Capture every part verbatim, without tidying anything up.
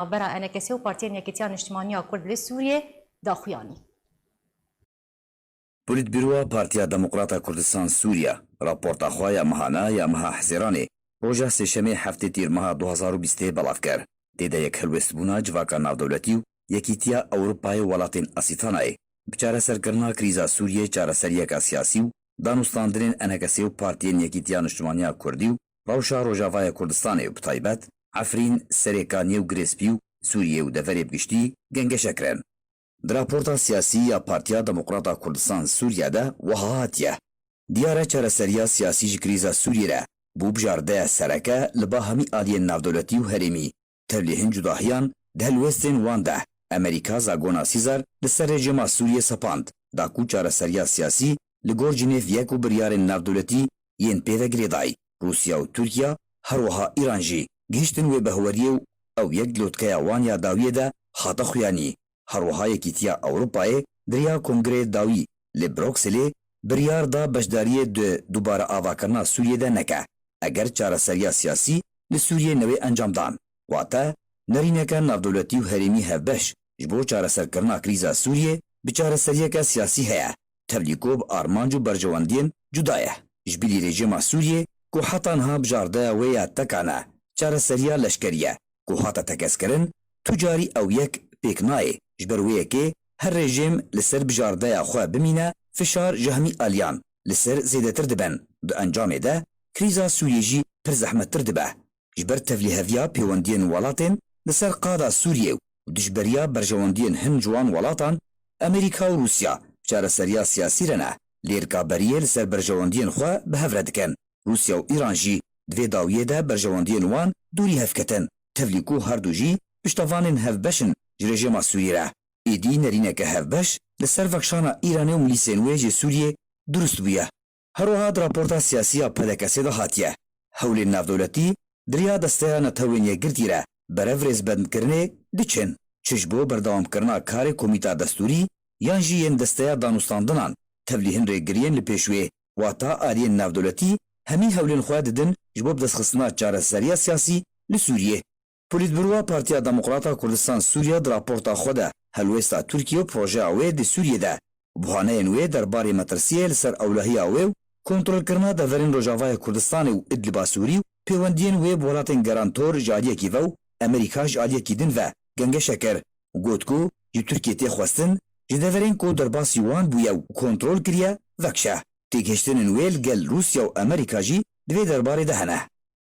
Navbera ENKSê û Partiyên Yekîtiya Niştimanî ya Kurd li Sûriyê daxuyanî. Polîtbîroya Partiya Demokrata Kurdistan Sûriye raporta xwe ya mehane ya meha Hezîranê roja Sêşemê heftê Tîrmeha du hazar û bîstê belav kir. Tê de yek helwestbûna civaka navdewletî û Yekîtiya Ewropayê û welatên Asîtanayê bi çareserkirina krîza Sûriyê çareseriyeke siyasî û danûstandinên ENKSê û Partiyên Yekîtiya Niştimaniya Kurdî û Rewşa Rojavaya Kurdistanê û bi taybet Efrîn, Serêkaniyê û Girêspî û Sûriyê û deverê bi giştî gengeşe kirin. Di raporta siyasî ya Partiya Demokrata Kurdistan Sûriye de wiha hatiye: Diyar e çareseriya siyasî ji krîza Sûriyê re bû bijardeya sereke li ba hemî aliyên navdewletî û herêmî. Tevlî hin cudahiyan di helwestên wan de Amerîka zagona Sîzar li ser rejîma Sûriyê sepand, da ku çareseriya siyasî li gor Cinêv yek û biryarên navdewletî yên pê ve girêdayî. Rûsya û Tirkiye, her wiha Îran jî gihiştin wê behweriyê û ew yek di lotkeya wan ya dawiyê de hate xuyanî. Her wiha Yekîtiya Ewropayê di riya Kongreyê Dawî li Brukselê biryar da beşdariyê di dubare avakirina Sûriyê de neke, eger çareseriya siyasî li Sûriyê newê encamdan. Wate, nerîneke navdewletî û herêmî hevbeş ji bo çareserkirina krîza Sûriyê bi çareseriyeke siyasî heye, tevlî ku bi armanc û berjewendiyên cuda ye. Ji bilî rejîma Sûriyê ku heta niha bijardeya wê ya tekan e, çareseriya leşkerî ye ku hate tekezkirin, tu carî ew yek pêk nayê. Ji ber wê yekê her rejîm li ser bijardeya xwe bimîne, fişar ji hemî aliyan li ser zêdetir dibin. Di encamê de krîza Sûriyê jî pir zehmettir dibe. Ji ber tevlîheviya pêwendiyên welatên li ser qada Sûriyê û dijberiya berjewendiyên hin ji wan welatan, Amerîka û Rûsya çareseriya siyasî re ne, lê rikaberiyê li ser berjewendiyên xwe bi hev re dikin. Rûsya û Îran jî di vê dawiyê de berjewendiyên wan dûrî hev ketin, tevlî ku her du jî piştevanên hevbeş in ji rejîma Sûriyê re. Êdî nerîneke hevbeş li ser vekşana Îranê û milîsên wê ji Sûriyê durust bûye. Her wiha di raporta siyasî ya P D K S de hatiye, hewlên navdewletî di riya Desteya Netewên Yekgirtî re berev rêzbendkirinê diçin, çi ji bo berdewamkirina karê Komîta Destûrî yan jî yên Desteya Danûstandinan, tevlî hin rêgiriyên li pêş wê, wata aliyên navdewletî hemî hewlên xwe didin ji bo bidestxistina çareseriya siyasî li Sûriyê. Polîtbîroya Partiya Demokrata Kurdistan Sûriye di raporta xwe de helwêsta Tirkiye û projeya wê di Sûriyê de û buhaneyên wê derbarê metirsiyê li ser ewlehiya wê û kontrolkirina deverên Rojavayê Kurdistanê û Idliba Sûrî û pêwendiyên wê bi welatên garantor ji aliyekî ve û Amerîka ji aliyekî din ve gengeşe kir û got ku ji Tirkiyê tê xwestin ji deverên ku derbasî wan bûye û kontrol kiriye, vekişe. Têgihiştinên wê li gel Rûsya û Amerîka jî di vê derbarê de hene.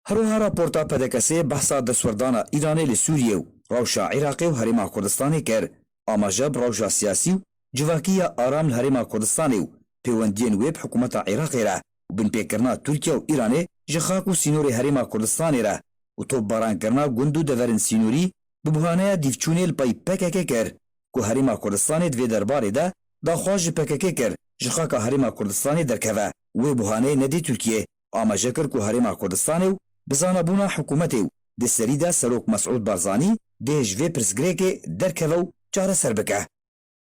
Her wiha raporta P D K S'ê behsa destwerdana Îranê li Sûriyê û rewşa Iraqê û Herêma Kurdistanê kir. Amaje bi rewşa siyasî û civakî ya aram li Herêma Kurdistanê û pêwendiyên wê bi hikûmeta Iraqê re û binpêkirina Tirkiye û Îranê ji xak û sînorê Herêma Kurdistanê re û topbarankirina gund û deverên sînorî bi buhaneya dîvçûnê li pey P K K kir, ku Herêma Kurdistanê di vê derbarê de daxwaz ji P K K kir ji xaka Herêma Kurdistanê derkeve. Wê buhaneyê nedê Tirkiyê. Amaje kir ku Herêma Kurdistanê û bi zanebûna hikûmetê û di serî de Serok Mesûd Barzanî dê ji vê pirsgirêkê derkeve û çareser bike.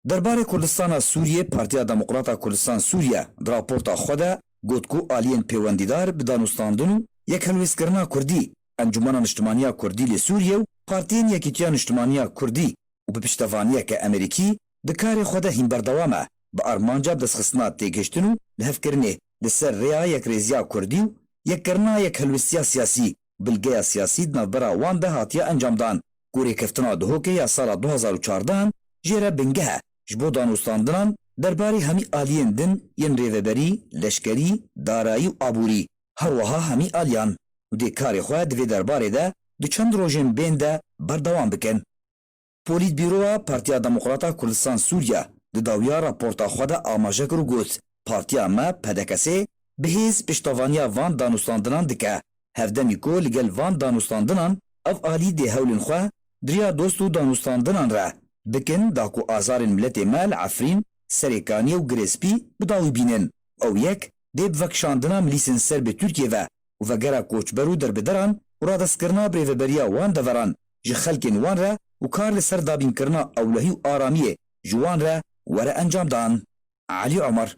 Derbarê Kurdistana Sûriyê, Partiya Demokrata Kurdistan Sûriye di raporta xwe de got ku aliyên pêwendîdar bi danûstandin û yekhelwêstkirina Kurdî, Encûmena Niştimaniya Kurdî li Sûriyê û Partiyên Yekîtiya Niştimaniya Kurdî û bi piştevaniyeke Amerîkî di karê xwe de hîn berdewam e, bi armanca bidestxistina têgihiştin û lihevkirinê li ser rêya yekrêziya Kurdî û yekkirina yekhelwêstiya siyasî û bilgeya siyasî di navbera wan de hatiye encamdan, ku rêkeftina Duhokê ya sala du hazar û çardehan jê re bingeh e ji bo danûstandinan derbarê hemî aliyên din yên rêveberî, leşkerî, darayî û aborî, her wiha hemî aliyan û dê karê xwe di vê derbarê de di çend rojên bên de berdewam bikin. Polîtbîroya Partiya Demokrata Kurdistan Sûriye di dawiya raporta xwe de amaje kir û got, Partiya me, P D K S, bi hêz piştevaniya van danûstandinan dike. Hevdemî ku li gel van danûstandinan ev alî dê hewlên xwe di riya dost û danûstandinan re bikin, da ku azarên miletê me li Efrîn, Serêkaniyê û Girêspî bi dawî bînin. Ew yek dê bi vekişandina milîsên ser bi Tirkiyê ve û vegera koçber û derbederan û radestkirina birêveberiya wan deveran ji xelkên wan re û kar li ser dabînkirina ewlehî û aramiyê ji wan re were encamdan. Elî Omer.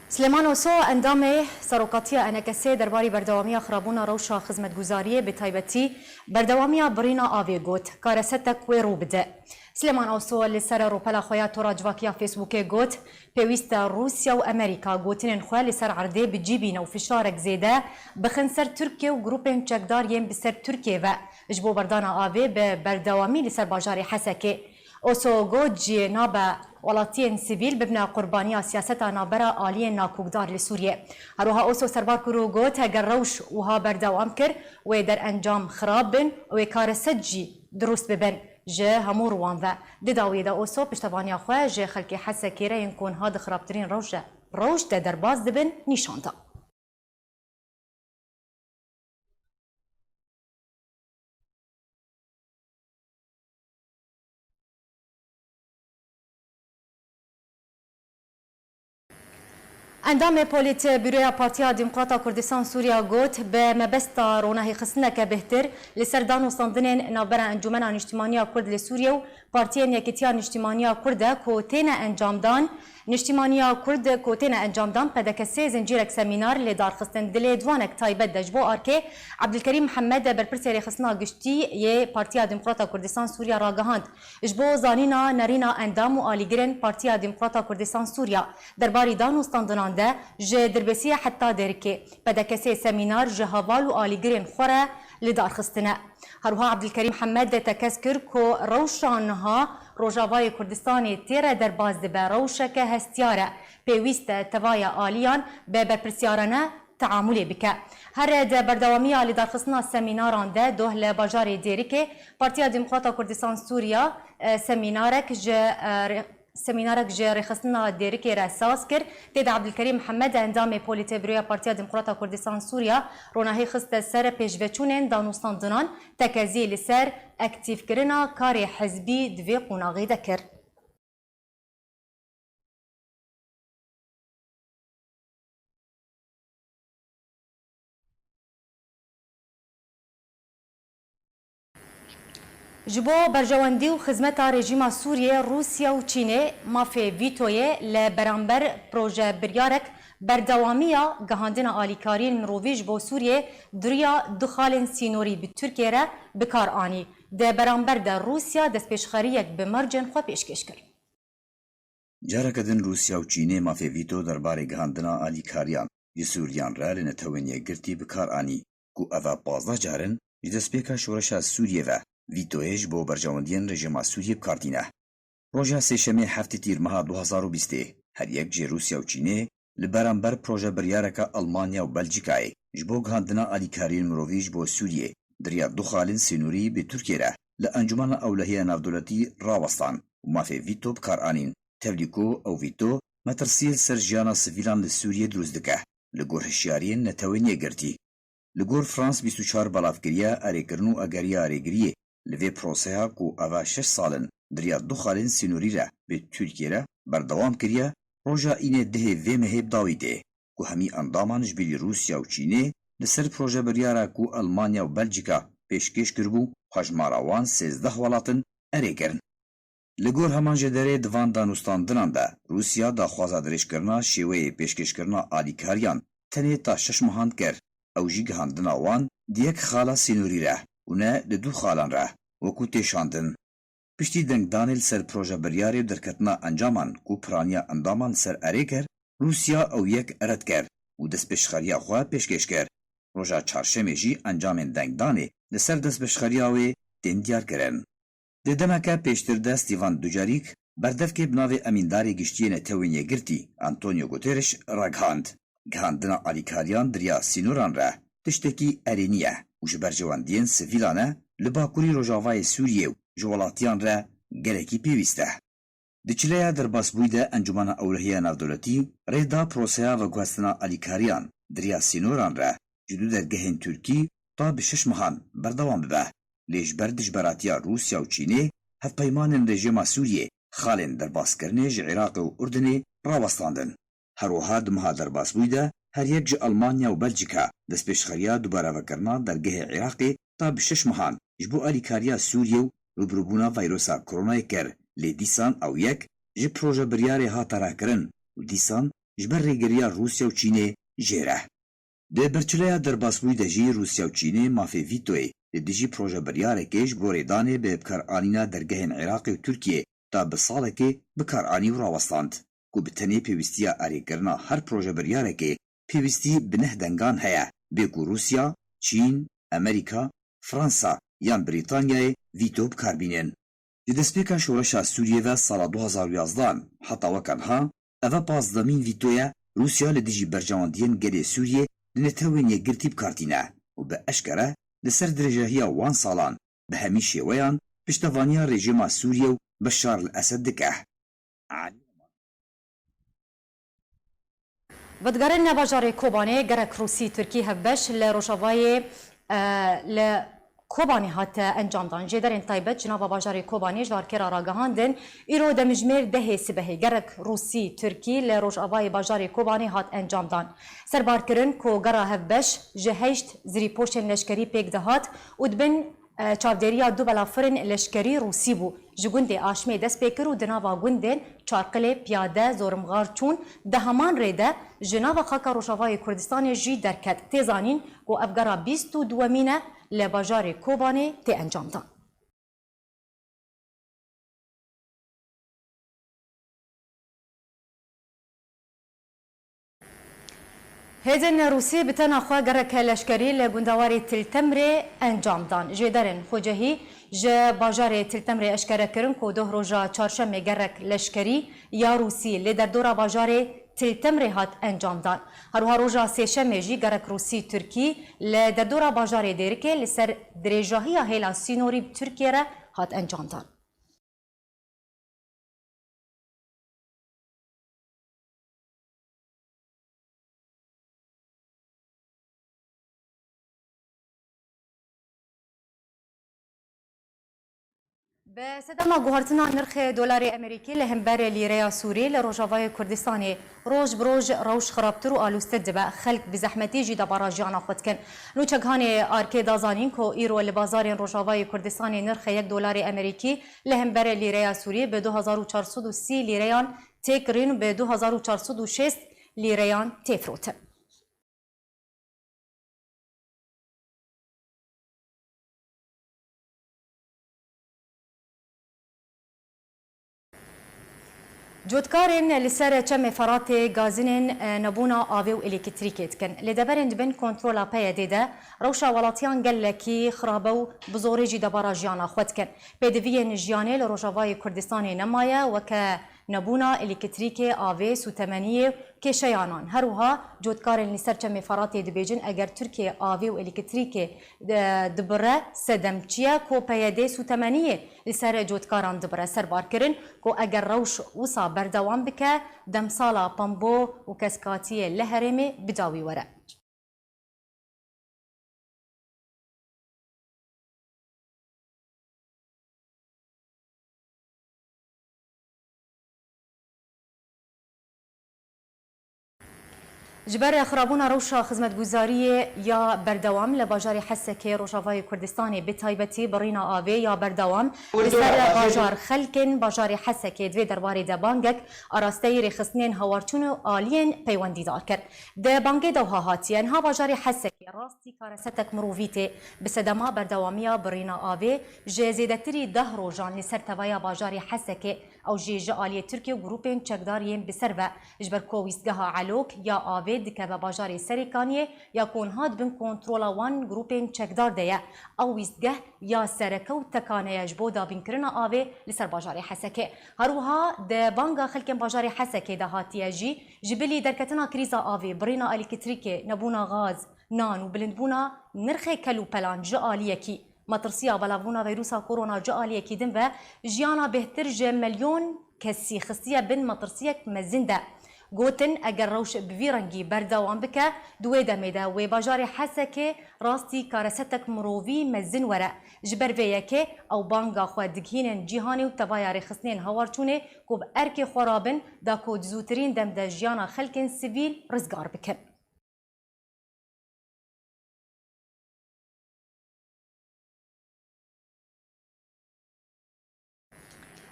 Silêman Oso, endamê Serokatiya ENKSê derbarî berdewamiya xirabûna rewşa xizmetguzariyê, bi taybetî berdewamiya birîna avê got, karesetek wê rû bide. Silêman Oso li ser rûpela xwe ya tora civakî ya Facebookê got, pêwîst e Rûsya û Amerîka gotinên xwe li ser erdê bi cî bîne û fişarek zêde bixin ser Tirkiye û grûpên çekdar yên bi ser Tirkiye ve ji bo berdana avê bi berdewamî li ser bajarê Hesekê. Oso got jî nabe welatiyên sivîl bibine qurbaniya siyaseta navbera aliyên nakokdar li Sûriyê. Her wiha Oso serbar kir û got, heger rewş wiha berdewam kir, wê derencam xirab bin û wê kareset jî dirust bibin ji hemû rûwan ve. Di dawiyê de Oso piştevaniya xwe ji xelkê Hesekê re yên ku niha di xirabtirîn rewş de, rewş de derbas dibin nîşan da. Endamê Polîtbûroya Partiya Demokrata Kurdistan Sûriya got, bi mebesta ronahîxistineke bêhtir li ser danûstandinên navbera Encûmena Niştimanî ya Kurd li Sûriyê û Partiyên Yekîtiya Niştimanî ya Kurd e ku têne encamdan, Niştimanî ya Kurd ku têne encamdan, P D K S'ê zincîrek semînar lê darxistin. Di lêdwanek taybet de ji bo arkê Ebdulkerîm Mihemed, berpirsê rêxistina giştî yê Partiya Demokrata Kurdistan Sûriya ragihand. Ji bo zanîna nerîna endam û alîgirên Partiya Demokrata Kurdistan Sûriya derbarî danûstandinan de ji Dirbêsiyê heta Dêrikê P D K S'ê semînar ji heval û alîgirên xwe re li dar xistine. Her wiha Ebdulkerîm Mihemed tekez kir ku rewşa niha Rojavayê Kurdistanê tê re derbas dibe, rewşeke hestiyar e, pêwîst e tevaya aliyan bi berpirsyarane teamûlê bike. Here di berdewamiya lidarxistina semînaran de doh li bajarê Dêrikê Partiya Demokrata Kurdistan Sûriya, e, semînarek ji, e, rê-, semînarek ji rêxistina Dêrikê re saz kir. Tê de Ebdulkerîm Mihemed, endamê Polîtbûroya Partiya Demokrata Kurdistan Sûriya, ronahî xiste ser pêşveçûnên danûstandinan, tekezî li ser aktîfkirina karê hizbî di vê qonaxê de kir. Ji bo berjewendî û xizmeta rejîma Sûriyê, Rûsya û Çînê mafê vîtoyê li beramber projebiryarek berdewamiya gihandina alîkariyên mirovî ji bo Sûriyê di riya du xalên sînorî bi Tirkiyê re bi kar anî. Di beramber de Rûsya destpêşxeriyek bi mercên xwe pêşkêş kir. Careke din Rûsya û Çînê mafê vîto derbarê gihandina alîkariyan ji Sûriyan re li Netewên Yekgirtî bi kar anî, ku ev e pazdeh car in ji destpêka şoreşa Sûriyê ve vîtoyê ji bo berjewendiyên rejîma Sûriyê bi kar tîne. Roja Sêşemê heftê Tîrmeha du hazar û bîstê her yek jê Rûsya û Çînê li beramber projebiryareke Almanya û Belcîkayê ji bo gihandina alîkariyên mirovî ji bo Sûriyê di riya du xalên sînorî bi Tirkiyê re li Encûmena Ewlehiya Navdewletî rawestan û mafê vîto bi kar anîn. Tevlî ku ew vîto metirsiyê li ser jiyana sivîlan li Sûriyê dirust dike, li gor hişyariyên Netewên Yekgirtî. Li gor France bîst û çar belavkiriye, erêkirin û ageriya rêgiriyê li vê proseya ku eva şeş sal in di riya du xalên sînorî re bi Tirkiyê re berdewam kiriye, roja înê dehê vê mehê bi dawî tê, ku hemî endaman ji bilî Rûsya û Çînê li ser projebiryara ku Almanya û Belcîka pêşkêş kiribû, hejmara wan sêzdeh welat in, erê kirin. Li gor heman jêderê di van danûstandinan de Rûsya daxwaza dirêjkirina şêweyê pêşkêşkirina alîkariyan tenê ta şeş mehan dikir, ew jî gihandina wan di yek xala sînorî re û ne di du xalan re, wekû tê şandin. Piştî dengdanê li ser projebiryarê û derketina encaman ku piraniya endaman li ser erê kir, Rûsya ew yek red kir û destpêşxeriya xwe pêşkêş kir. Roja çarşemê jî encamên dengdanê li ser destpêşxeriya wê tên diyarkirin. Di demeke pêştir de Stefan Dujarric berdevkê bi navê Emîndarê Giştî yê Netewên Yekgirtî, Antonio Guterres, ragihand, gihandina alîkariyan di riya sînoran re tiştekî erênî ye û ji berjewendiyên sivîlan e li bakurî rojavayê Sûriyê û ji welatiyan re gelekî pêwîst e. Di çileya derbasbûyî de Encûmena Ewlehiya Navdewletî rê da proseya veguhestina alîkariyan di riya sînoran re ji du dergehên Tirkî ta bi şeş mehan berdewam bibe. Lê ji ber dijberatiya Rûsya û Çînê, hevpeymanên rejîma Sûriyê xalên derbaskirinê ji Iraqê û Urdinê rawestandin. Her wiha di meha derbasbûyî de her yek ji Almanya û Belcîka destpêşxeriya dubareavekirina dergehê Iraqê ta bi şeş mehan ji bo alîkariya Sûriyê û rûbirûbûna vayrosa koronayê kir, lê dîsan ew yek ji projebiryarê hate rakirin û dîsan ji ber rêgiriya Rûsya û Çînê jêr e. Di birçileya derbasbûyî de jî Rûsya û Çînê mafê vîtoyê li dijî projebiryareke ji bo rêdanê bi bikaranîna dergehên Iraqê û Tirkiyê da bi salekê bikaranî û rawestand ku bi tenê pêwîstiya erêkirina her projebiryareke pêwîstî bi neh dengan heye, bê ku Rûsya, Çîn, Amerîka, Fransa yan Brîtanyayê vîto bi kar bînin. Ji destpêka şoreşa Sûriyê ve sala du hazar û yazdehan heta weke niha, eve pazdemîn vîto ye Rûsya li dijî berjewendiyên gelê Sûriyê li Netewên Yekgirtî bi kar tîne û bi eşkere li ser dirêjahiya wan salan bi hemî şêweyan piştevaniya rejîma Sûriye û Beşar el Esed dike. Vedigerin bajarê Kobanê gerek Rûsî Tirkî hevbeş li rojavayê, e, li Kobanê hat encamdan. Jêderên taybet ji nava bajarê Kobanê ji Arkêra ragihandin, îro demjimêr dehê sibehê gerek Rûsî Tirkî li rojavayê bajarê Kobanê hat encamdan. Serbar kirin ku gera hevbeş ji heşt zirîpoşên leşkerî pêk dihat û dibin e, çavdêriya du belafirên leşkerî Rûsî bû. Ji gundê Aşmê dest pê kir û di nava gundên Çarqilê, Piyade, Zorimxar çûn, di heman rê de ji nava xaka Rojavayê Kurdistanê jî derket. Tê zanîn ku ev gera bîst û duwemîn e li bajarê Kobanê tê encamdan. Hêzên Rûsî bi tena xwe gereke leşkerî li gundewarê Til Temrê encam dan. Jêderên xwecehî ji bajarê Til Temrê eşkere kirin ku doh roja çarşemê gerek leşkerî ya Rûsî li derdora bajarê Til Temrê hat encam dan. Her wiha roja sêşemê jî gerek Rûsî Tirkî li derdora bajarê Dêrikê li ser dirêjahiya hêla sînorî bi Tirkiyê re hat encam dan. Bi sedema guhertina nirxê dolarê Amerîkî li hember lîreya Sûrî li Rojavayê Kurdistanê roj bi roj rewş xirabtir û alûztir dibe. Xelk bi zehmetî jî debara jiyana xwe dikin. Nûçek Hanê Arkê da zanîn ku îro li bazarên Rojavayê Kurdistanê nirxê yek dolarê Amerîkî li hember lîreya Sûrî bi du hezar û çar sed û sî lîreyan tê kirîn û bi du hezar û çar sed û şêst lîreyan tê firotin. Cotkarên li ser Çemê Feratê gazinên, e, nebûna avê û elektrîkê dikin. Lêdeverên di bin kontrola P Y D'ê de rewşa welatiyan gelekî xirab e û bi zorê jî debara jiyana xwe dikin. Pêdiviyên jiyanê li Rojavayê Kurdistanê nemaye, weke nebûna elektrîkê, avê, sûtemeniyê û kêşeyanan. Her wiha cotkarên li ser Çemê Feratê dibêjin, eger Tirkiye avê û elektrîkê, e, dibire, sedem çi ye ku P Y D sûtemeniyê li ser cotkaran dibire. Serbar kirin ku eger rewş wisa berdewam bike, demsala pembo û keskatiyê li herêmê bi dawî were. Ji ber xirabûna rewşa xizmetguzariyê ya berdewam li bajarê Hesekê Rojavayê Kurdistanê, bi taybetî birîna avê ya berdewam li ser bajar, xelkên bajarê Hesekê di vê derbarê de bangek arasteyî rêxistinên hawarçûn û aliyên peywendîdar kir. Di bangê de wiha hatiye, niha bajarê Hesekê rastî karesetek mirovî tê. Bi sedema berdewamiya birîna avê ji zêdetirî deh rojan li ser tevaya bajarê Hesekê, ew jî ji aliyê Tirkiye û grûpên çekdar yên bi ser ve, ji ber ku wîstgeha Elok ya avê dikeve bajarê Serêkaniyê ya ku niha di bin kontrola wan grûpên çekdar de ye. Ew wîstgeh ya sereke û tekane ye ji bo dabînkirina avê li ser bajarê Hesekê. Her wiha di banga xelkên bajarê Hesekê de hatiye jî, ji bilî derketina krîza avê, birîna elektrîkê, nebûna gaz, nan û bilindbûna nirxê kel û pelan ji aliyekî, metirsiya belavbûna vîrusa korona ji aliyekî din ve jiyana bêhtir ji milyon kesî xistiye bin metirsiyek mezin de. Gotin, eger rewş bi vî rengî berdewam bike, di wê demê de wê bajarê Hesekê rastî karesetek mirovî mezin were. Ji ber vê yekê ew banga xwe digihînin cîhanê û tevaya rêxistinên hawarçûnê ku bi erkê xwe rabin, da ku di zûtirîn dem de jiyana xelkên sivîl rizgar bikin.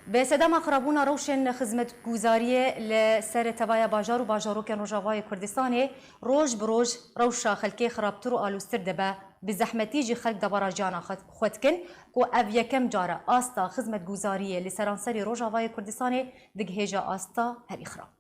Bi sedema xirabûna rewşên xizmetguzariyê li ser tevaya bajar û bajarokên Rojavayê Kurdistanê roj bi roj rewşa xelkê xirabtir û aloztir dibe. Bi zehmetî jî xelk debara jiyana xwe, xwe dikin ku ev yekem car e asta xizmetguzariyê li seranserî Rojavayê Kurdistanê digihêje asta herî xirab.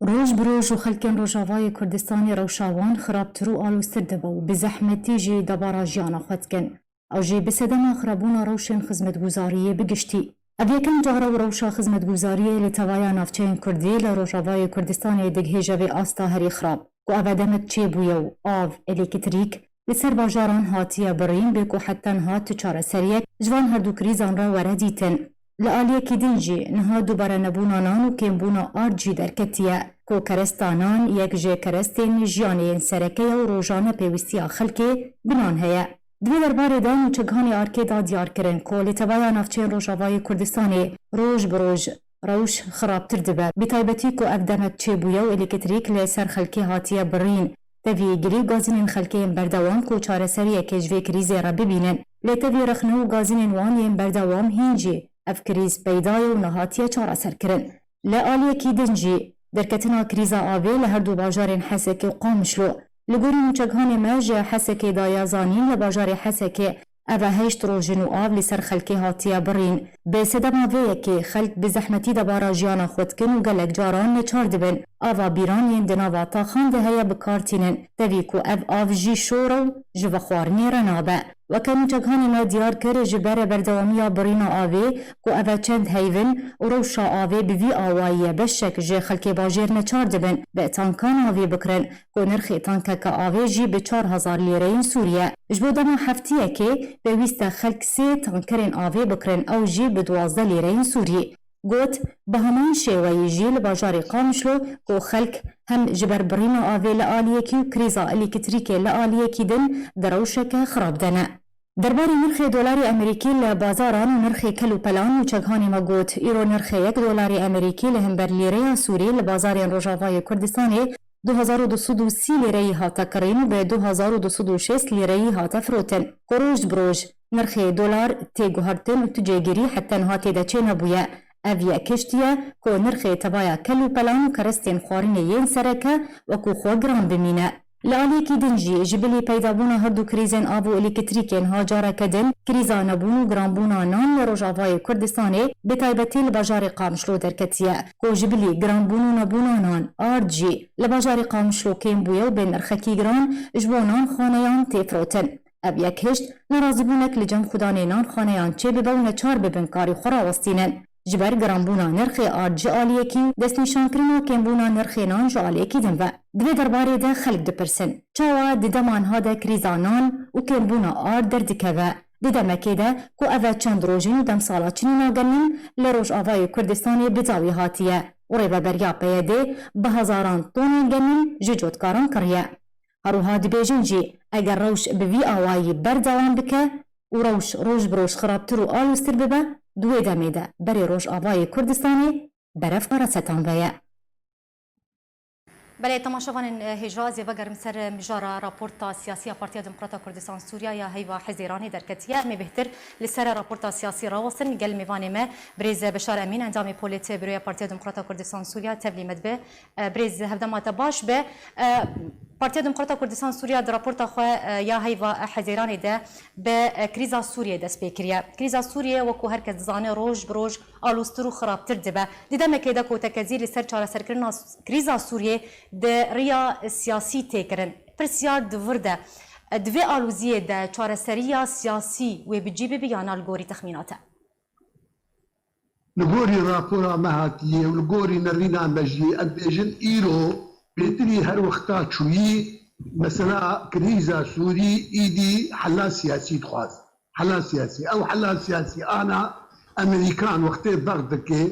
Roj bi roj û xelkên Rojavayê Kurdistanê rewşa wan xirabtir û aloztir dibe û bi zehmetî jî debara jiyana xwe dikin. Ew jî bi sedema xirabûna rewşên xizmetguzariyê bi giştî. Ev yekem car e û rewşa xizmetguzariyê li tevaya navçeyên Kurdî li Rojavayê Kurdistanê digihêje vê asta herî xirab, ku ev e demek çêbûye û av, elektrîk, li ser bajaran hatiye birîn, bê ku heta niha tu çareseriyek ji van her du krîzan re were dîtin. Li aliyekî din jî niha dubare nebûna nan û kêmbûna ard jî derketiye, ku keresta nan yek ji kerestên jiyanê yên sereke ye û rojane pêwîstiya xelkê bi nan heye. Di vê derbarê de nûçeghanê ARKê da diyar kirin ku li tevaya navçeyên Rojavayê Kurdistanê roj bi roj rewş xirabtir dibe. Bi taybetî ku ev demek çêbûye û elektrîk li ser xelkê hatiye birîn. Tevî girî gazînên xelkê yên berdewam ku çareseriyekê ji vê krîzê re bibînin. Lê tevî rexne û gazînên wan yên berdewam hîn jî ev krîz peyda ye û nehatiye çareserkirin. Li aliyekî din jî derketina krîza avê li her du bajarên Hesekê û Qamişlo. Li gorî nûçeghanê me ji Hesekê daye zanîn, li bajarê Hesekê ev e heşt roj in û av li ser xelkê hatiye birîn. Bi sedema vê yekê xelk bi zehmetî debara jiyana xwe dikin û gelek caran neçar dibin. Ava bîran yên di nava taxan de heye bi kar tînin. Tevî ku ev av jî şor e û ji vexwarinê re nabe. Weke nûçeghanê me diyar kir, ji ber berdewamiya birîna avê ku ev e çend heyv in û rewşa avê bi vî awayî ye, beşek ji xelkê bajêr neçar dibin bi tankan avê bikirin, ku nirxê tankeke avê jî bi çar hezar lîreyên Sûrî ye. Ji bo dema heftiyekê pêwîst e xelk sê tankerên avê bikirin, ew jî bi duwazdeh lîreyên Sûrî. Got, bi heman şêweyî jî li bajarê Qamişlo ku xelk hem ji ber birîna avê li aliyekî û krîza elektrîkê li aliyekî din di rewşeke xirab de ne. Derbarê nirxê dolarê Amerîkî li bazaran û nirxê kel û pelan nûçeghanê me got, îro nirxê yek dolarê Amerîkî li hember lîreya Sûrî li bazarên Rojavayê Kurdistanê du hezar û du sed û sî lîreyî hate kirîn û bi du hezar û du sed û şêst lîreyî hate firotin. Ku roj bi roj nirxê dolar tê guhertin û tu cêgirî heta niha tê de çênebûye. Ev yek hiştiye ku nirxê tevaya kel û pelan û kerestên xwarinê yên sereke wekû xwe giran bimîne. Li aliyekî din jî ji bilî peydabûna her du krîzên av û elektrîkê niha careke din krîza nebûn û giranbûna nan li Rojavayê Kurdistanê, bi taybetî li bajarê Qamişlo derketiye, ku ji bilî giranbûn û nebûna nan, ard jî li bajarê Qamişlo kêm bûye û bi nirxekî giran ji bo nanxaneyan tê firotin. Ev yek hişt, nerazîbûnek li cem xudanê nanxaneyan çêbibe û neçar bibin karî xwe rawestînin. Ji ber giranbûna nirxê ard ji aliyekî û destnîşankirina kêmbûna nirxê nan ji aliyekî din ve. Di vê derbarê de xelk dipirsin, çawa di dema niha de krîza nan û kêmbûna ard derdikeve? Di demekê de ku ev e çend rojîn û demsala çinîna genim li Rojavayê Kurdistanê bi dawî hatiye û rêveberiya P Y D bi hezaran tonên genim ji cotkaran kiriye. Her wiha dibêjin jî, eger rewş bi vî awayî berdewam bike û rewş roj bi roj xirabtir û aloztir bibe, di wê demê de berê Rojavayê Kurdistanê beref xwe resetan ve ye. Belê, temaşevanên, e, hêja, ez ê vegerim ser, e, mijara raporta siyasî ya Partiya Demokrata Kurdistan Sûriya ya heyva Hezêranê derketiye. Em ê bêhtir li ser raporta siyasî rawestin. Gel mêvanê me, birêz Beşar Emîn, endamê Polêt Buroya Partiya Demokrata Kurdistan Sûriya, tevlî me dibe. E, birêz hevdema te baş be. E, Partiya Demokrata Kurdistan Sûriya di raporta xwe, e, ya heyva Hezêranê de bi, e, krîza Sûriyê dest pê kiriye. Krîza Sûriyê, wekû her kes dizane, roj bi roj aloztir û xirabtir dibe. Di demekê de ku tekezî li ser çareserkirina s-, krîza Sûriyê di riya siyasî tê kirin. Pirsiyar di vir de, e, di vê aloziyê de çareseriya siyasî wê bi cî bibe ya na li gorî texmîna te? Li gorî rapora me hatiye û li gorî nerîna me jî em bêjin îro bêtirî her wexta çûyî mesela krîza Sûrî îdî hela siyasî dixwaz. Hela siyasî. Ew hela siyasî ana Amerîkan wextê dax dike,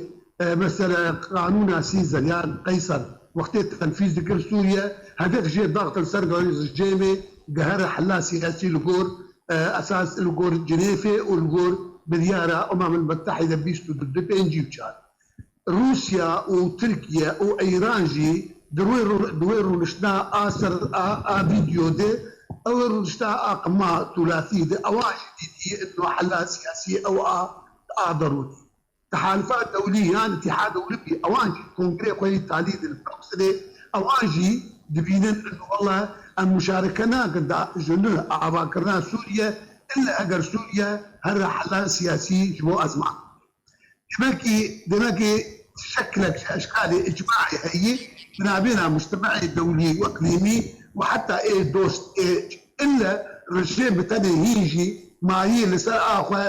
e, mesela qanûna Sîzer yan Qeyser wextê tenfîz dikir Sûriye, hedef jê daxtin ser rejêmê, gihera hela siyasî li gor, e, esas li gor Cinêfê û li gor biryara Umemil Mutehîde bîst û du pêncî û çar. Rûsya û Tirkiye û Îran jî di wê rû-, di wê rûniştina a ser a, a vîdeo de, ew rûnişta a qima tûlatî de, ewa jî dîtî ino hela siyasî ew a, a derûnî. Tehalifa Dewlî yan Îtîhad Ewropî, ewan jî kongrê xwe yî talî di li Brukselê, ewan jî dibînin, wela em muşareke nakin da ji nuh avakirina Sûriye, illa eger Sûriye here hela siyasî ji bo ezman. Demekî, demekî şeklek ji eşkalê îcmaê heyî, bi navêna mujtemeê dewlî û iqlîmî û heta ê dost ê ille rejê bi tenê hîn jî mayî li ser a xwe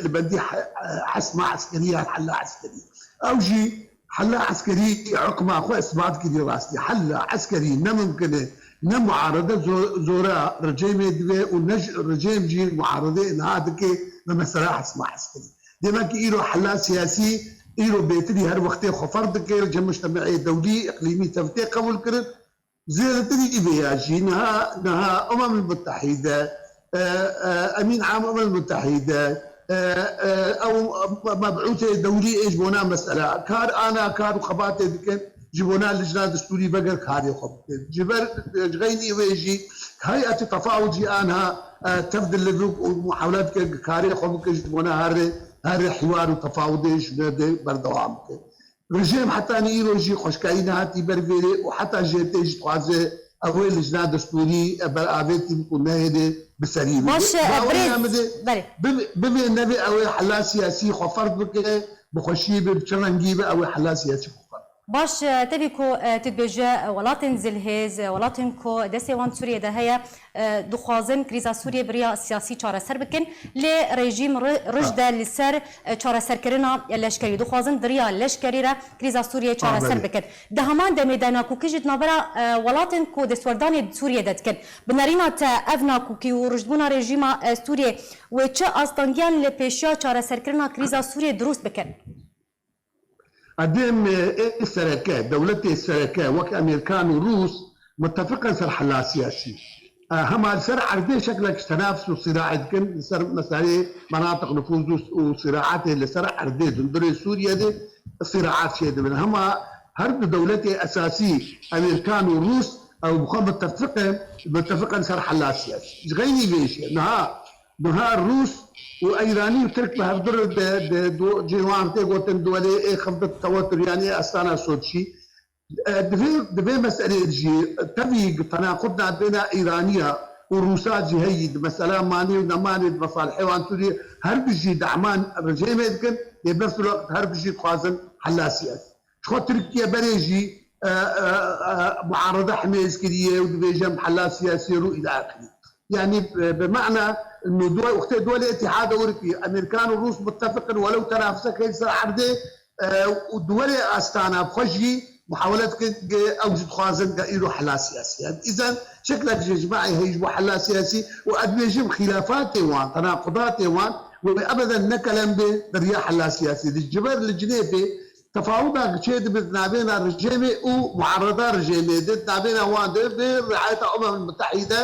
li bendî he-, hesma eskerî ya hela eskerî. Ew jî hela eskerî hukma xwe isbat kirî rastî. Hela eskerî ne mimkin e, ne muarede zo-, zora rejêmê dibe û ne ji rejêm jî muarede niha dike bi mesela hesma eskerî. Demek ki îro hela siyasî, îro bêtirî her wextê xwe ferz dike, li cem mujtemeê dewlî, iqlîmî tevtê qebûl kirin. Zêdetirî vê ya jî niha, niha Umem Mutehîde, e, e, Emîn Am Umem Mutehîde, e, e, ew mebûtê dewlî ê ji bona mesela kar ana kar û xebatê dikin, ji bona lijna destûrî veger karê xwe bikin. Ji ber, ji xeynî wê jî heyetî tefawut jî anha, e, tev dilivik û muhawele dike karê xwe bike ji bona herê, herê hiwar û tefawudê ji ne de berdewam bike. Rejîm hetanî îro jî xweşkayî nehatî ber vêrê û heta jê tê jî dixwaze ew ê lijna destûrî, e, beravêtî bik û nehêlê bi serî bike. Baş e, Baweriya birêz, min de belê. Bibe, bibe nebe ew ê hela siyasî xwe ferz bike, bi xweşiyê be, bi çi rengî be, ew ê hela siyasî xwe ferz bike. Baş e, tevî ku, e, tu dibêje, e, welatên zilhêz, e, welatên ku destê wan Sûriyê de heye, e, dixwazin krîza Sûriyê bi riya siyasî çareser bikin. Lê rejîm ri-, rij de li ser, e, çareserkirina leşkerî. Dixwazin di riya leşkerî re krîza Sûriyê çareser bikin. Di heman demê de nakokî jî di navbera, e, welatên ku destwerdanê di Sûriyê de dikin. Bi nerîna te ev nakokî û rijdbûna rejîma, e, Sûriyê wê çi astengiyan li pêşiya çareserkirina krîza Sûriyê dirûst bikin? Edê em ê sereke, dewletê sereke wek Amerîkan û Rûs mitefiqin ser hela siyasî. E, hema li ser erdê şeklek ji tenafus û sîraê dikin, li ser meseleyê menatiq nufûz û, û sîraetê li ser erdê, di hundirê Sûriyê de sîraet çêdibin. Hema her du dewletê esasî, Amerîkan û Rûs, ew bi xwe mitefiqin, mitefiqin ser hela siyasî. Ji xeynî vê jî niha Niha Rûs û Îranî û Tirk bi hevdu re di, di, di cihê wan tê gotin duwelê ê xivdit tewetur, yanî ê astana Soçî. E, di vê, di vê meselê de jî tevî tenaqud nabêna Îraniya û Rûsa jî heyî di mesela manê û nemanê di mesalihê wan Sûriyê her du jî dehman rejêmê dikin, lê berfirwaqt her du jî dixwazin hela siyasî. Ji xwe Tirkiye berê jî, e, e, e, muarede hemêz kiriye û dibêje em hela siyasî rû îla axirî. Yanî, e, bi mana, no, duwe-, wextê duwelê Îtîhad Ewropî, Amerîkan û Rûs muttefiq in, welew tenafusek heye li ser erdê, e, û duwelê astana bi xwe jî muhawele dikin, ge ew jî dixwazin ge îro hela siyasî. Yanî, îzen şeklek ji icmaê heye ji bo hela siyasî û ez dibêjim xîlafatê wan, tenaqudatê wan wê ebeden ne kelem be di riya hela siyasî de. Ji ber li Cinêfê tefawuda çê dibe di navêna rejêmê û muareda rejêmê de, di navêna wan de bi riayeta Umem Mutehîde,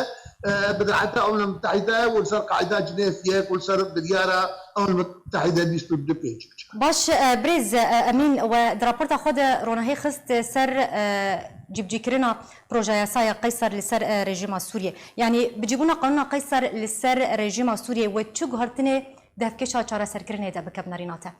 e, bi riayeta Umem Mutehîde û li ser qaîda Cinêfiyê ku li ser biryara Umem Mutehîde bîst û du pêncî. Baş, e, birêz, e, Emîn, we di raporta xwe de ronahî xist ser, e, cîbicîkirina projeya yasaya Qeyser li ser, e, rejîma Sûriyê. Yanî bicîbûna qanûna Qeyser li ser rejîma Sûriyê wê çi guhertinê di hevkêşa çareserkirinê de bike bi nerîna te?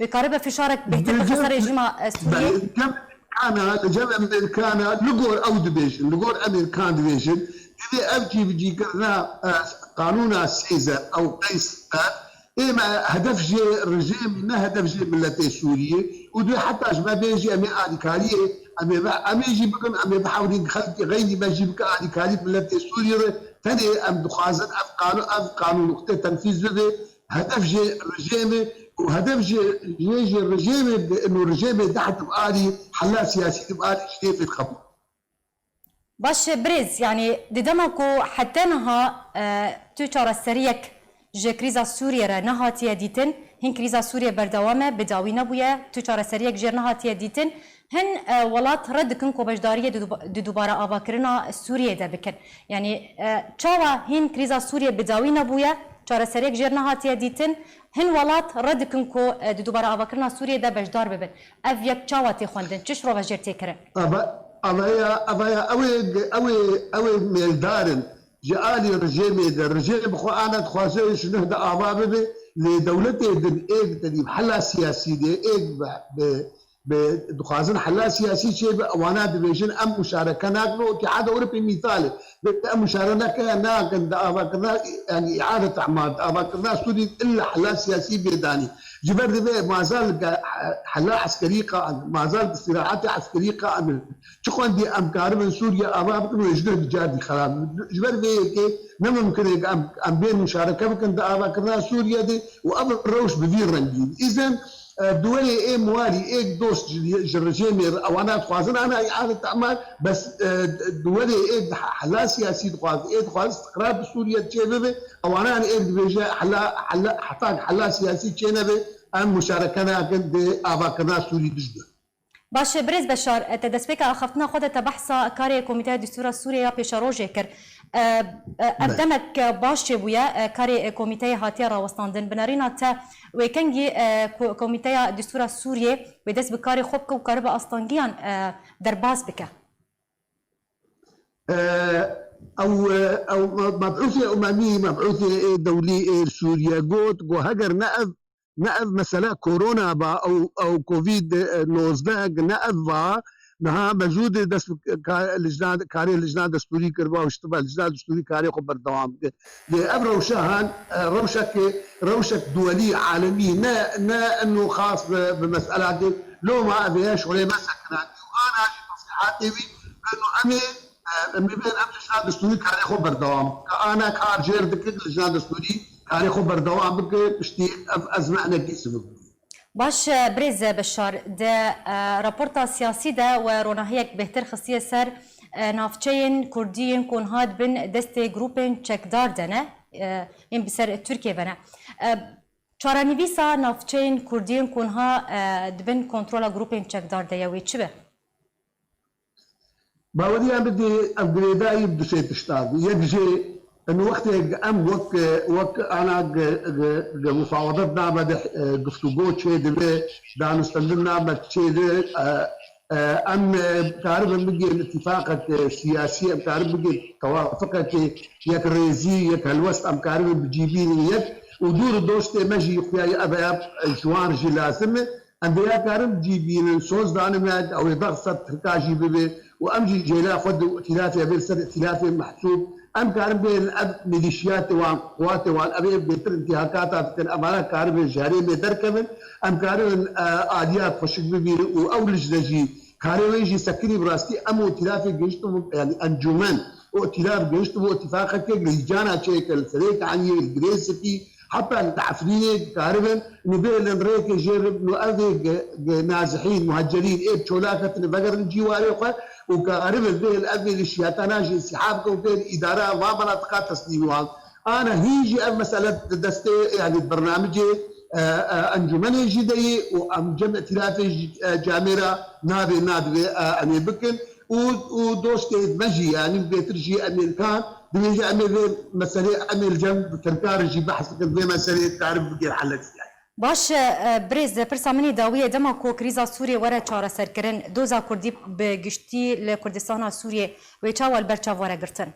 Wê karibe fişarek bêhtir bixe ser rejîma, e, Sûriyê? Belê, li cem Amerîkana, li cem Amerîkana, li gor ew dibêjin, li gor Amerîkan dibêjin, divê ev cîbicîkirina, e, qanûna sêze ew Qeyser, ê me hedef jê rejêmê, ne hedef jê miletê Sûriyê û divê heta ji me bê jî em ê alîkariyê, em ê be-, em ê jî bikin, em ê bihewlin xelkê xeynî me jî bike alîkarî miletê Sûriyê re, tenê em dixwazin ev qanû-, ev qanûn wextê tenfîz bibe, hedef jê rejêmê û hedef jê, jê, jê rejêmê bi, ino rejêmê deh di alî hela siyasî di alî Cinêfê qebûl. Baş e, birêz, yanî di dema ku heta niha, e, tu çareseriyek ji krîza Sûriyê re nehatiye dîtin, hîn krîza Sûriyê berdewam e, bi dawî nebûye, tu çareseriyek jê re nehatiye dîtin, hin, e, welat red dikin ku beşdariyê di duba-, di dubare avakirina Sûriyê de bikin. Yanî, e, çawa hîn krîza Sûriyê bi dawî nebûye, çareseriyek jê re nehatiye dîtin, hin welat red dikin ku, e, di dubare avakirina Sûriyê de beşdar bibin. Ev yek çawa tê xwendin? Çi şirove jê re tê kirin? Eve, eve ya, eve ya, ew ê, ew ê, ew ê mêldar in. Ji alî rejêmê de, rejêm bi xwe ana dixwaze ji nuh de ava bibe, Lê dewletê din ê di tenî hela siyasî de ê bi, bi, bi dixwazin hela siyasî çêbe, ewana dibêjin em muşareke nakin û Îtîhada Ewropê mîsal e. Bê em muşareke nakin di avakirina, yanî îade timar, di avakirina Sûrî illa hela siyasî bê danî. Ji ber divê mazal ge-, hela eskerî qaim, mazal istirahatê eskerî qaim. Çi xwendî em karibin Sûriye ava bikin û ji duh bi car dî xerab bin. Ji ber vê yekê ne mimkin e em, em bên muşareke bikin di avakirina Sûriye de û ev rewş bi vî rengî. Îzen, e, duwelê ê muwarî, ê dost ji, ji rejêmê re ewana dixwazin ana îade timar, bes, e, duwelê ê hela siyasî dixwaz, ê dixwaz istiqrar bi Sûriye çê bibe, ewana ê dibêje hela, hela, heta hela siyasî çê nebe, em muşareke nakin di avakirina Sûrî de ji duh. Baş e, birêz Beşar, e, te destpêka axaftina xwe de te behsa karê Komîteya Destûra Sûriyê ya pêşerojê kir. E, e, ev Belê. demek, e, baş çêbûye, e, karê, e, komîteyê hatiye rawestandin. Bi nerîna te wê kengî, e, ko-, Komîteya Destûra Sûriyê wê dest bi karê xwe bike û karibe astangiyan, e, derbas bike? E, ew, e, ew me-, mebûsê umemî, mebûsê ê dewlî ê Sûriye got, got heger ne ev ne ev mesele korona ba, ew, ew covid nozdeh ne ev va, niha mezûdê dest bi ka-, lijna, karê lijna destûrî kiriba û ştiba lijna destûrî karê xwe berdewam bike. Lê ev rewşa han, e, rewşekê, rewşek duwelî, alemî, ne, ne eno xas bi, bi meselakê. Loma ev ê şolê me sekinandî û ana jî tesîhatê wî, eno em ê Em ê bên em lijna destûrî karê xwe berdewam bike. Ana kar jêr dike, lijna destûrî karê xwe berdewam bike, piştî ev ezmenekî sivik bûye. Baş, e, birêz Beşar, di, e, raporta siyasî de we ronahiyek bêhtir xistiye ser, e, navçeyên Kurdî yên ku niha di bin destê grûpên çekdar de ne, e, yên bi ser Tirkiyê ve ne. E, çarenivîsa navçeyên Kurdî yên ku niha, e, di bin kontrola grûpên çekdar de ye wê çi be? Baweriya min dê ev girêdayî bi du sê tiştan. Yek jê, em wextê em wek, wek ana ge, ge, ge mufawedet name de, e, guftûgo çê dibe, danûstendin name çê de, e, e, em, e, karibin bigên îtîfaqek, e, siyasî, em karibin bigên tewafiqekê yek rêzî, yek helwest, em karibin bi cî bînin yek û dûr dostê me jî xuya ye, ev ya, e, ji wan jî lazim e. Em vêya karin cî bînin, soz danin me, ew ê dex sed Tirka jî bibe û em jî jêla xwe di îtîlafê, vê li ser îtîlafê mehsûb, em karin bên ev milîşiyatê wan, quwatê wan, ev ê bêtir întîhakata dikin, em ara karibin ji herêmê derkevin, em karibin, e, aliyat xweşik bibînin û ew lijne jî karê wê jî sekinî bi rastî em û îtîlafê gihiştibû, yanî encûmen û îtîlaf gihiştibû îtîfaqekê li Hîcana çêkir, li Serêkaniyê, li Girê Spî, Heta li Efrînê dikaribin, nû bêlin rêkê jê re, nû ev ê ge-, ge-, nazihîn, muhecerîn ê bi çolak hatine vegerin cîwarê xwe û karibin bêl ev ê lişiyatana jî îsîha bikin û bêl îdara van menatiqa teslîm wan. Ana hîn jî ev mesele di destê, yanî bernamicê, e, e, encûmenê jî de yê û em cem îtîlafê jî, e, camê re nabê, nadibê, e, em ê bikin. û, û dostê me jî, yanî bêtir jî Amerîkan, dibêje em ê vê meselê, em ê li cem Tirkan re jî behs bikin, vê meselê karin bigir helet yani. Baş e, birêz, pirsa min ê dawiyê, dema ku krîza Sûriyê were çareserkirin, doza Kurdî bi giştî li Kurdistana Sûriyê wê çawa li ber çav were girtin?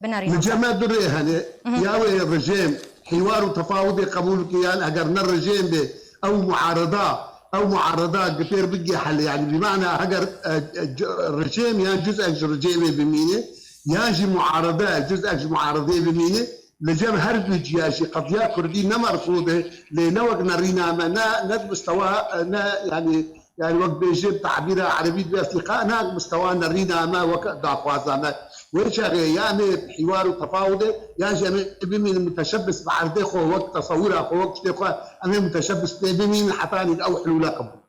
Binarî Li cem me du rê hene. Mhm. Ya wê rejêm hîwar û tefawudê qebûl bike, yan eger ne rejêm be, ew muareda, ew muareda gi pêr bigê hel, yani bi mana heger, e, e, c-, rejêm yan cuzek ji rejêmê bimîne, yan jî muarede cuzek ji muaredê bimîne, li cem her du ciya jî qediya Kurdî ne merfûd e, lê ne wek nerîna me, ne, ne bi mistewa, e, ne, yani, Yani wek bêjin tabîra erebî dibe îstiqamek, mistewa nerîna me wek daxwaza me. Wê çaxê ya em ê hîwar û tefawudê, ya jî em ê bimînin muteşebbis bi erdê xwe, wek tesewira xwe, wek tiştê xwe, em ê muteşebbis pê bimînin hetanî ew hilûla qebûl.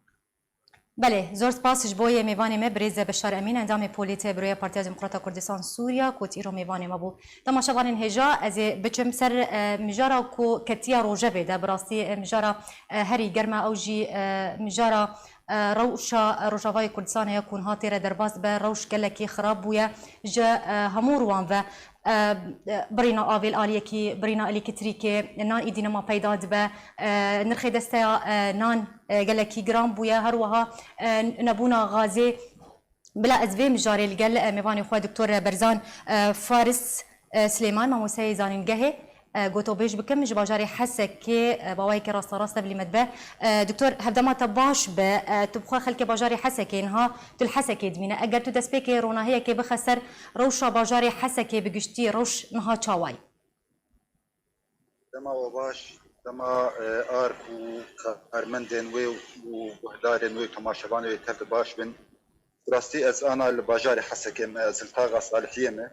Belê, zor spas ji bo yê mêvanê me, birêz Beşar Emîn, endamê polîtê Buroya Partiya Demokrata Kurdistan Sûriya, ku îro mêvanê me bû. Temaşevanên hêja, ez ê biçim ser, e, mijara ku ketiya rojevê de, bi rastî, e, mijara, e, herî germ e, ew jî, e, mijara, e, rewşa Rojavayê Kurdistanê ye ku niha tê re derbas dibe, rewş gelekî xirab bûye ji, e, hemû ruwan ve. E, e, birîna avê li aliyekî, birîna elektrîkê, nan îdî nema peyda dibe, e, nirxê desteya, e, nan, e, gelekî giran bûye, her wiha, e, nebûna gazê. Bila ez vê mijarê li gel, e, mêvanê xwe Doktor Berzan, e, Faris, e, Silêman, mamosteyê zanîngehê, e, gotobêj bikim ji bajarê Hesekê, e, bawayekî rasterast tevlî me dibe. E, Doktor, hevdema te baş be, e, tu bi xwe xelkê bajarê Hesekê niha tu li Hesekê dimîne. Eger tu destpêkê ronahiyekê bixe ser rewşa bajarê Hesekê bi giştî, rewş niha çawa ye? Dema we baş, dema, e, ARK û karmendên wê û guhdarên wê û temaşevanê wê tev de baş bin. Bi rastî ez ana li bajarê Hesekê me, ez li taxa Salihiyê me.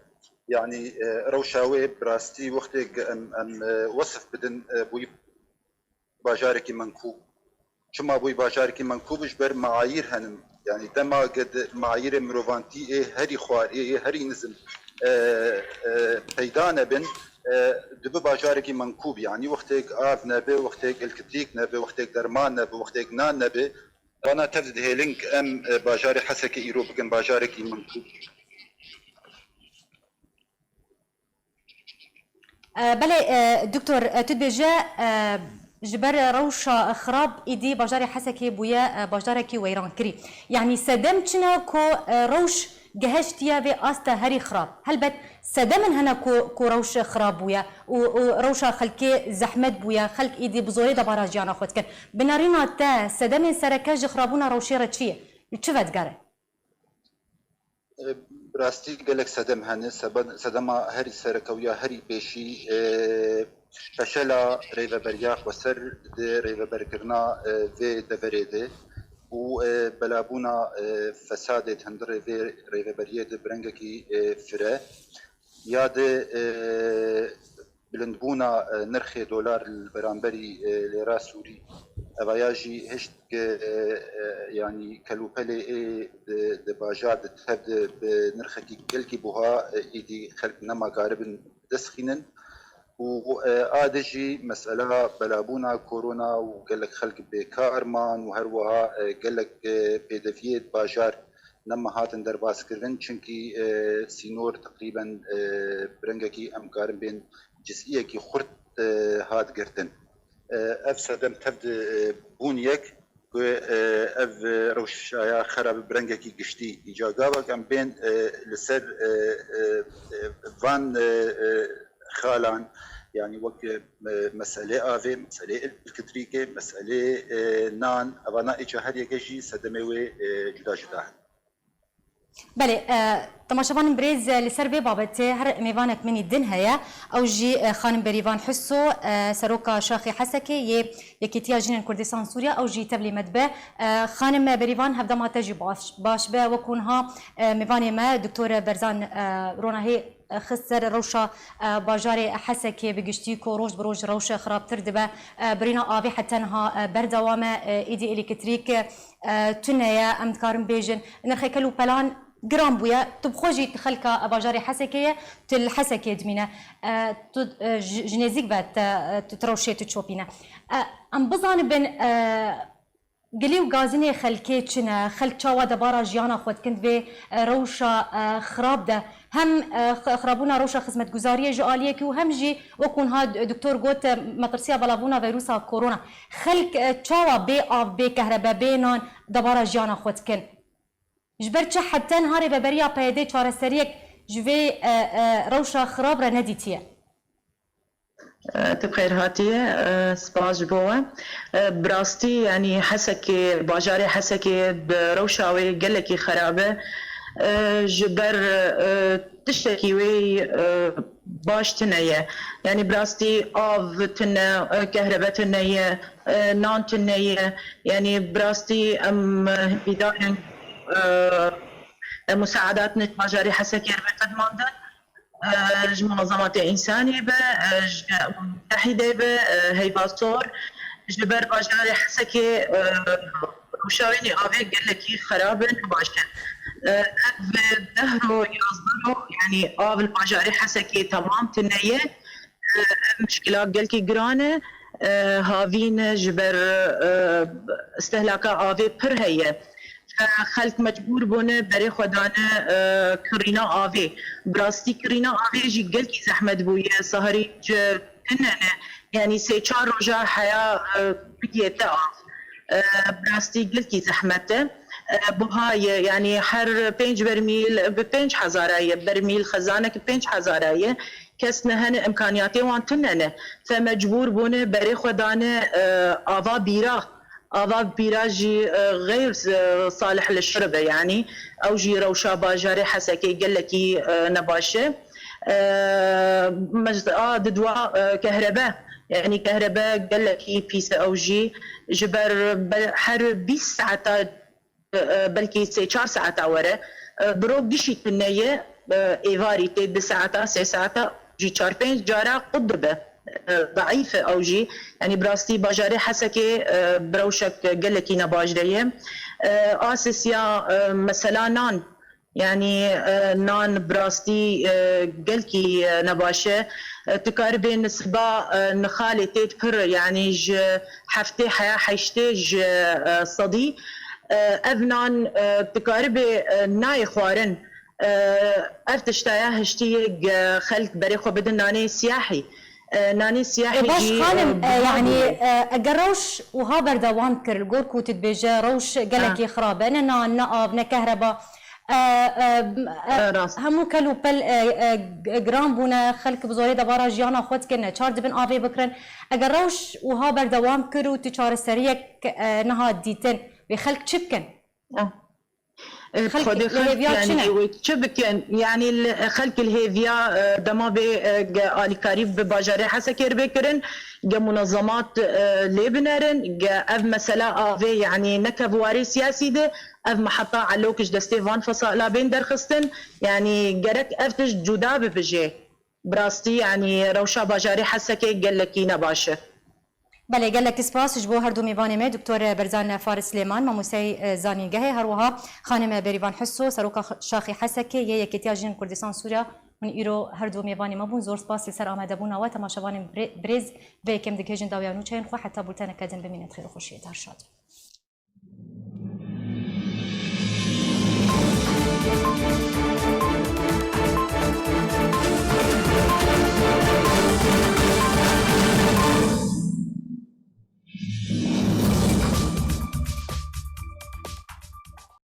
Yanî, e, rewşa wê bi rastî wextêk em, em, e, wesif bidin, e, bûyî bajarekî menkûb. Çima bûyî bajarekî menkûb? Ji ber meayîr henin. Yanî dema ge di meayîrê mirovantî ê herî xwarê, ê herî nizm, e, e, peyda nebin, e, dibi bajarekî menkûb. Yanî wextêk av nebe, wextêk ilkitrîk nebe, wextêk derman nebe, wextêk nan nebe, vana tev dihêlin em, e, bajarê Hesekê îro bikin bajarekî menkûb. E, belê, e, Doktor, e, tu dibêje, e, ji ber rewşa xirab êdî bajarê Hesekê bûye, e, bajarekî weyrankirî. Yanî sedem çi ne ku, e, rewş gehiştiye vê asta herî xirab? Helbet sedemin hene ku, ku rewş xirab bûye û, û rewşa xelkê zehmet bûye, xelk êdî bi zorê debara jiyana xwe dikin. Bi nerîna te sedemên sereke ji xirabûna rewşê re çi ye? Li çi vedigere? E, bi rastî gelek sedem hene. Sebe-, sedema herî sereke û ya herî pêşî, e, feşela rêveberiya xweser di rêveberkirina, e, vê deverê de û, e, belabûna, e, fesadê di hundirê vê rêveberiyê de bi rengekî, e, fire ya de, e, bilindbûna, e, nirxê dolar li beramberî, e, lêra sûrî, evaya jî hişt ke, e, e, yanî kelûpelê ê di, di bajar de tev de bi nirxekî gelkî buha, e, êdî xelk nema karibin dest xînin. Û, e, a de jî mesela belabûna korona û gelek xelk bêkar man û her wiha, e, gelek, e, pêdeviyê bajar nema hatin derbazkirin, çimkî, e, sînor teqrîben, e, bi rengekî em karin bên cizîyekî xurt, e, hat girtin. E, ev sedem tev di, e, bûn yek ku, e, ev, e, rewşaya xerabe bi rengekî giştî îca gavak em bên, e, li ser, e, e, e, van, e, e, xalan, yanî wek, e, meselê avê, meselê elektrîkê, meselê, e, nan, evana îca her yeke jî sedemê wê, e, cuda cuda hene. Belê, e, temaşevanên birêz, e, li ser vê babetê her mêvanek min î din heye. Ew jî, e, xanim Berîvan Hiso, e, seroka Şaxê Hesekê yê Yekîtiya Jinên Kurdistan Sûriya, ew jî tevlî me dibe. E, xanim Berîvan, hevdema te jî baş, baş be. Wekû niha, e, mêvanê me, Doktor Berzan, e, Ronahî, e, xist ser rewşa, e, bajarê Hesekê bi giştî ku roj bi roj rewş xirabtir dibe. E, birîna avê heta niha, e, berdewam e. E, êdî elektrîk, e, tune ye, em dikarin bêjin. Nirxê kel û pelan giran bûye. Tu bi xwe jî tu xelka bajarê Hesekê ye, tu li Hesekê dimîne. E, tu, e, ji, ji nêzîk ve te, e, tu, tu rewşê tu çopîne. E, em bizanibin, e, gilî û gazînê xelkê çi ne? Xelk çawa debara jiyana xwe dikin di vê, e, rewşa, e, xirab de? Hem, e, x-, xirabûna rewşa xizmetguzariyê ji aliyekî û hem jî wekû niha d-, doktor got, e, metirsiya belavbûna vîrusa korona. Xelk, e, çawa bê av, bê kehrebe, bê nan debara jiyana xwe dikin? Ji ber çi heta niha rêveberiya P Y D çareseriyek ji vê, e, e, rewşa xirab re nedîtiye? E, tu bi xêr hatiye, e, spas ji bo we. E, bi rastî, yanî Hesekê, bajarê Hesekê bi rewşa wê gelekî xerab e. E, ji ber, e, tiştekî wê, e, baş tune ye. Yanî bi rastî av tune, e, kehrebe tune ye, e, nan tune ye. Yanî bi rastî em, e, hêvîdar in, e, e, musaedat ne bajarê Hesekê re biqedmandin. E, ji munazematê însanî be, e, ji Mutehîdê be, e, heyva sor, ji ber bajarê Hesekê, e, rûşawênî avê gelekî xerab e, ne baş e. E, ev deh ro, yazdeh ro, yanî av li bajarê Hesekê temam tune ye. E, ev mişkila gelkî giran e. E, havîn ji ber, e, istehlaka avê pir heye. Xelk mecbûr bûne berê xwe dane, e, kirîna avê. Bi rastî kirîna avê jî gelkî zehmet bûye. Saharî ji tune ne. Yanî sê çar roja heya, e, bigihête av. E, bi rastî gelkî zehmet e. E, buha ye, yanî her pênc bermîl bi pênc hezara ye. Bermîl xezanek pênc hezara ye. kes ne hene, imkaniyatê wan tune ne. Fe mecbûr bûne berê xwe dane, e, ava bîra. Ava bîra jî, e, xeyr, e, salih li şurb e, yanî ew jî rewşa bajarê Hesekê gelekî, e, nebaş e. E, mec-, a, didwa, e, kehrebe, yanî kehrebe gelekî pîs e ew jî. Ji ber be-, her bîst saeta e, e, belkî sê çar saeta were, e, bi ro gişî tune ye, e, êvarî tê du saeta, sê saeta jî çar pênc cara qut dibe. E, daîf e ew jî. Yanî bi rastî bajarê Hesekê, e, bi rewşek gelekî nebaş de ye. E, a sisiya, e, mesela nan, yanî, e, nan bi rastî, e, gelkî, e, nebaş e. E, tu karibê nisiba, e, nixalê tê dipir, yanî ji heftê heya heştê ji, e, sedî. E, ev nan, e, tu karibê, e, nayê xwarin. E, ev tiştaya hiştî ye, ge-, xelk berê xwe bidin nanê siyahî. E, nanê siyahî Ê, baş jî, xanim, e, e, yanî, bûye. E, eger rewş wiha berdewam kir, li gor ku tu dibêje rewş gelekî Ha. xirab e, ne nan, ne av, ne kehreba, e, e, e, E, rast. hemû kel û pel, e, e, g-, giran bûne, xelk bi zorê debara jiyana xwe dikin, neçar dibin avê bikirin. Eger rewş wiha berdewam kir û tu çareseriyek, e, niha dîtin, wê xelk çi bikin? E. E, Xelk Xwedê li xelk, hêviya çi yanî, ne? Wê çi bikin? Yanî li, xelk li hêviya, e, dema bê, e, ge alîkarî bi bajarê Hesekê re bê kirin, ge munezemat, e, lê binerin, ge ev mesela avê, yanî neke bi warê siyasî de, ev meheta Elok ji destê van fesala bên derxistin, yanî gerek ev tişt cuda bibijê. Bi rastî, yanî rewşa bajarê Hesekê gelekî nebaş e. Belê, gelek spas ji bo her du mêvanê me, Doktor Berzan Faris Silêman, mamosteyê, e, zanîngehê, her wiha xanim Bêrîvan Hiso, seroka Şaxê Hesekê yê Yekêtiya Jinên Kurdistan Sûriya. Hûn îro her du mêvanê me bûn. Zor spas li ser amadebûna we. Temaşevanên birê-, birêz, vê yekê em digihêjin dawiya nûçeyên xwe. Heta bulteneke din bimînin di xêr û xweşiyê de. Her şad.